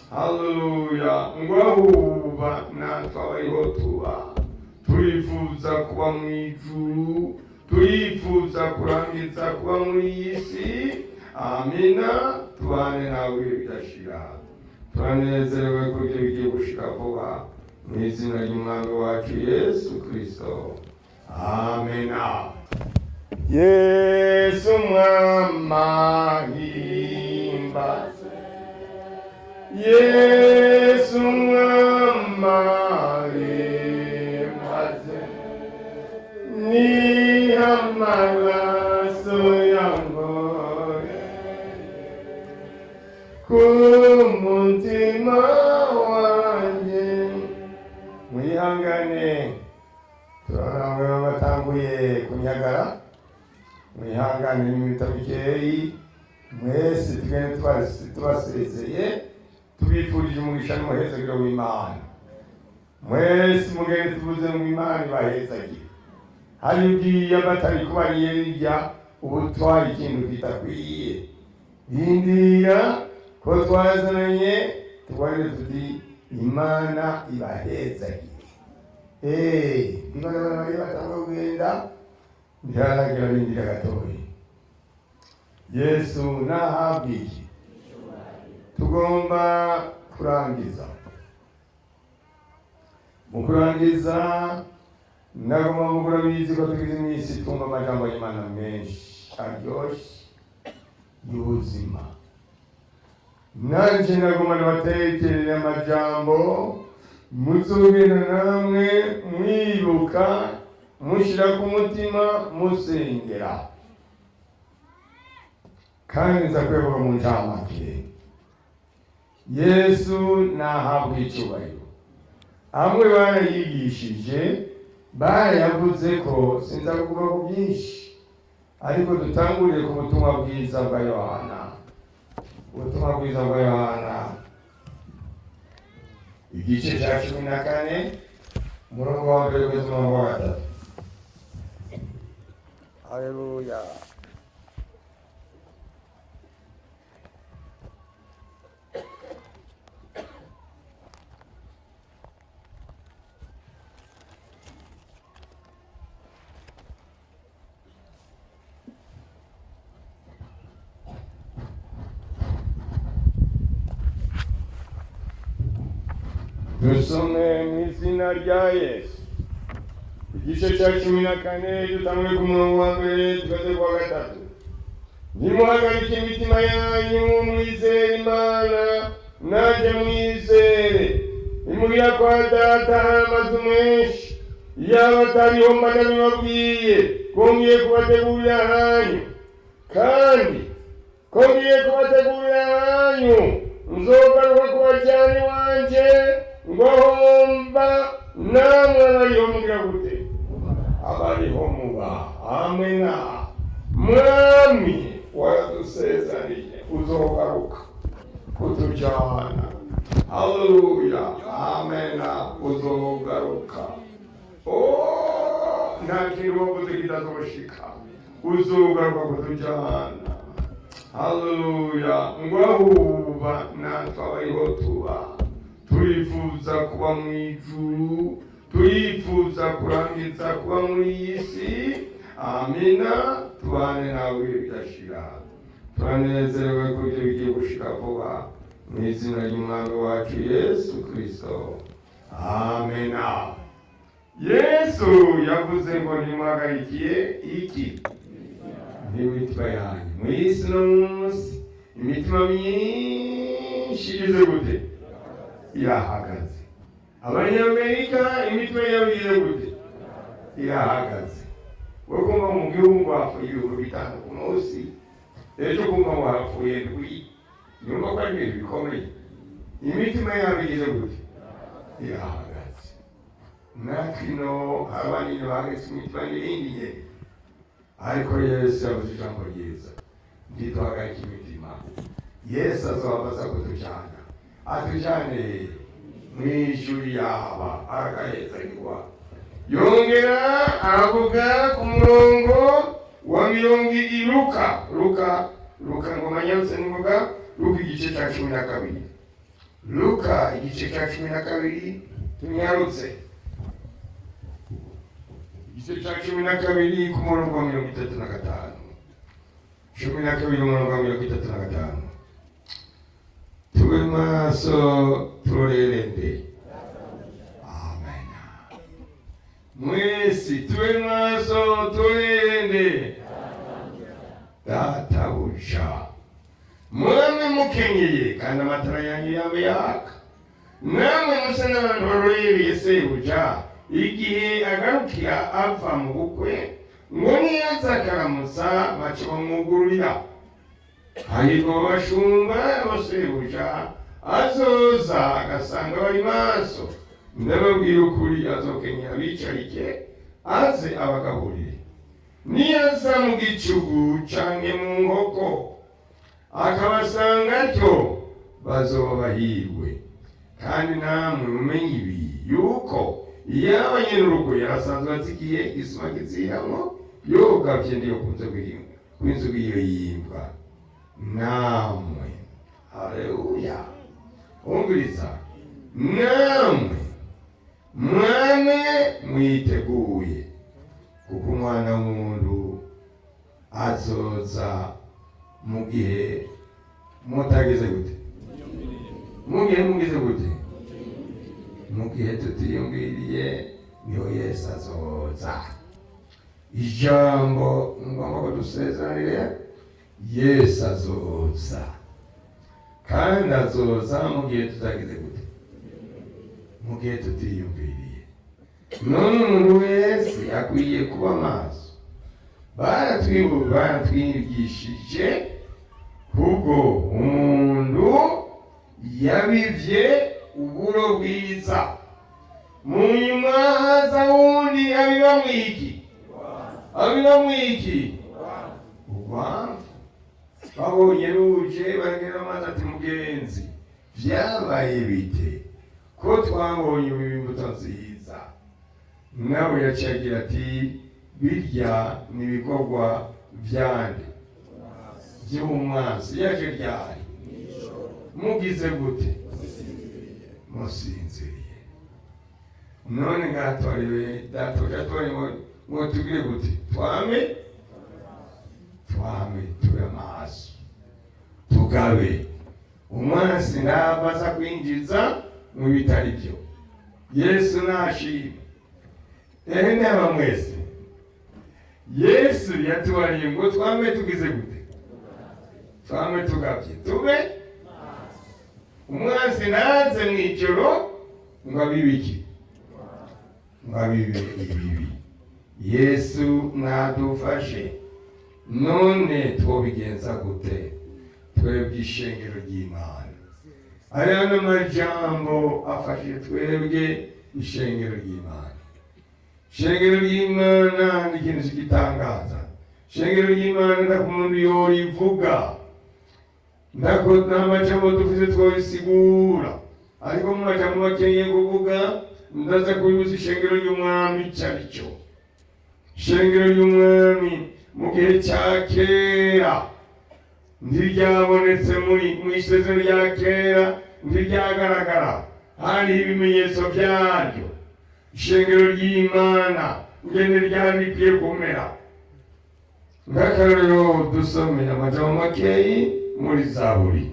Haleluya. Ngo ahuba natwe abariho tuba turifuza kuba mu ijuru, turifuza kurangiza kuba muri iyi si. Amina. Tubane nawe bidashira. Turanezerewe ko ibyo bigiye gushika vuba, mu izina ry'Umwami wacu Yesu Kristo, amena. Yesu mwamahimba, Yesu mwamahimbaze, ni amaraso yangoye ku mutima wanjye. Mwihangane, turabona bamwe batanguye kunyagara. Mwihangane n'iminota mikeyi, mwese tugende tubasezeye, tubifurije umugisha n'umuhezagiro w'Imana. Mwese mugende tuvuze ngo Imana ibahezagire. Hari ugiye batari kubariye rirya ubu utwaye ikintu kitakwiye, rindira ko twazananye, tubarire tuti Imana ibahezagire. Imana bari batanga kugenda ntiharagira, rindira gatoya. Yesu nahabwe iki? Tugomba kurangiza. Mu kurangiza, nagomba mugura bizi ko tugize iminsi twumva amajambo y'Imana menshi aryoshye y'ubuzima. Nanje nagomba nabatekerere amajambo muzogenda namwe mwibuka, mushyira ku mutima, musengera, kandi nza kuyavuga mu ncamake. Yesu nahabwa icyubahiro. Amwe barayigishije, barayavuze ko sinza kuvuga ku byinshi, ariko dutanguriye ku butumwa bwiza bwa Yohana. Ubutumwa bwiza bwa Yohana, igice cya 14, umurongo wa mbere kugeza umurongo wa gatatu. Haleluya. Dusome mu izina rya Yesu. Igice cya 14, dutangure ku murongo wa mbere tugeze ku wa gatatu. Ntimuhagarike imitima yanyu, mwizere Imana, nanjye mwizere. Imuhira kwa Data hari amazu menshi. Iyaba atariho mba ndabibabwiye, ko ngiye kubategurira ahanyu. Kandi ko ngiye kubategurira ahanyu, nzogaruka kubajyana iwanje, ngo homba namwe abariho mugira gute? Abariho muba. Amena. Mwami, waradusezaniye, uzogaruka kutujyana. Haleluya, amena. Uzogaruka. Oh, nta kintu wavuze kitazoshika. Uzogaruka kutujyana. Haleluya. Ngo ahuba natwe abariho tuba turifuza kuba mu ijuru, turifuza kurangiza kuba muri iyi si. Amina. Tubane nawe bidashira. Turanezerewe ko ibyo bigiye gushika vuba, mu izina ry'Umwami wacu Yesu Kristo, amena. Yesu yavuze ngo ntimuhagarikiye iki n'imitima yanyu. Mu isi no munsi imitima myinshi igeze gute? Irahagaze. Abanyamerika imitima yabo igeze gute? Irahagaze. Wowe kumva mu gihugu ngo hapfuye 5000 ku munsi, ejo kumva ngo hapfuye ndwi, nyumva ko ari ibintu bikomeye. Imitima yabo igeze gute? Irahagaze. Natwe ino hari abanini bahagaritse imitima n'ibindi gihe, ariko Yesu yavuze ijambo ryiza: ntituhagarike imitima. Yesu azobabaza kutujyana, atujyane mu ijuru yaba aragahezagirwa. Yongera aravuga ku murongo wa mirongo Luka, Luka, Luka, ngoma nyarutse n'imboga. Luka igice cya 12. Luka igice cya 12, tunyarutse, igice cya 12 ku murongo wa 35, 12 umurongo wa 35. Tube maso, turorere. Amen. Mwese tube maso, turorere databuja. Mwame mukenyeye kandi amatara yanyu yabe yaka. Namwe musa n'abantu barorereye sebuja igihe agarukira ava mu bukwe, ngo niyaza akaramutsa bace bamwugururira. Hahirwa abashumba bo sebuja azoza agasanga bari maso. Ndababwira ukuri, azokenyera bicarike, aze abagaburire. Niyaza mu gicugu canke mu nkoko akabasanga atyo, bazoba bahirwe. Kandi namwe mumenye ibi, yuko iyaba nyenurugo yarasanzwe azi igihe igisuma kiziramwo, yogavye ndiyokunze kw'inzu iyo yimbwa. Namwe, haleluya, umviriza, namwe mwame mwiteguye, kuko Umwana w'umuntu azoza mu gihe mutagize gute? Mu gihe mugize gute? Mu gihe tutiyumviriye, niho Yesu azoza. Ijambo ngomba ko dusezeranire: Yesu azoza, kandi azoza mu gihe tutagize gute? Mu gihe tutiyumviriye. None umuntu wese akwiye kuba maso. Baratwigishije kubwo umuntu yabivye uburo bwiza, mu nyuma haza wundi abiba mwiki, abiba mwiki? Urwamvu. Babonye ruje, baragera amazi ati: "Mugenzi, vyabaye bite ko twabonye ubu imbuto nziza?" Nawe yaciye agira ati: "Birya ni ibikorwa vyande? Vy'umwansi." Yaje ryari? Mugize gute? Musinziriye. None ngatoriwe databuja tubonye ngo tugire gute? Twame tube amaso, tugabe, umwansi ntava aza kwinjiza mu bitari byo. Yesu nashima. Ehe, naba mwese Yesu yatubariye ngo twame tugize gute? Twame tugabye, tube, umwansi ntaze mw'ijoro ngo abibiki, ngo abibe ibibi. Yesu nadufashe. None twobigenza gute twebwe ishengero ry'Imana? Aya ni amajambo afashije twebwe ishengero ry'Imana. Ishengero ry'Imana ni ikintu cy'igitangaza. Ishengero ry'Imana ndakumuntu yorivuga, ndako nta majambo dufite twobisigura, ariko mu majambo makeya kuvuga ndaza kubibuza ishengero ry'Umwami icyo ari cyo. Ishengero ry'Umwami mu gihe cya kera ntiryabonetse, muri mu isezerano rya kera ntiryagaragara, hariho ibimenyetso byaryo. Ishengero ry'Imana ngene ryari rikwiye kumera? Nk'akarorero, dusome amajambo makeyi muri Zaburi,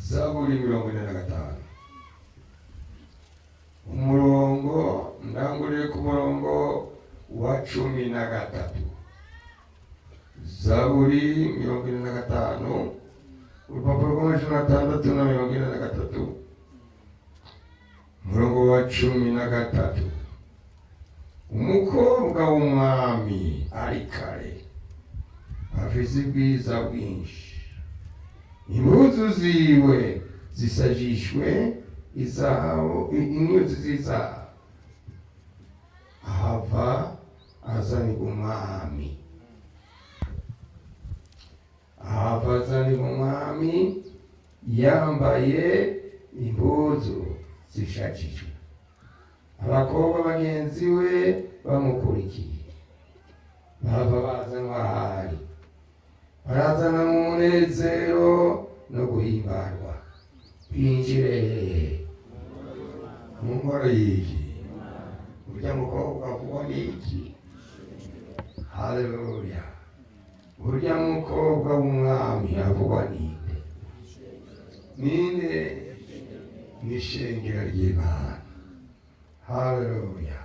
Zaburi 45, umurongo, ndanguriye ku murongo wa 13. Zaburi 45, urupapuro rw'643, umurongo wa 13: "Umukobwa w'umwami ari kare, afise ubwiza bwinshi, impuzu ziwe zisajishwe izahabu, inyuzi z'izahabu, ahava azanirwa umwami, ahava azanirwa umwami yambaye impuzu zishajijwe, abakobwa bagenzi we bamukurikiye, bava bazanwa ahari, barazana mu munezero no guhimbarwa." Binjire hehe? Mu ngoro y'iki? Urya mukobwa avugwa n'iki? Haleluya! Urya mukobwa w'umwami avugwa ninde? Ninde? N'ishengero ry'Imana. Haleluya!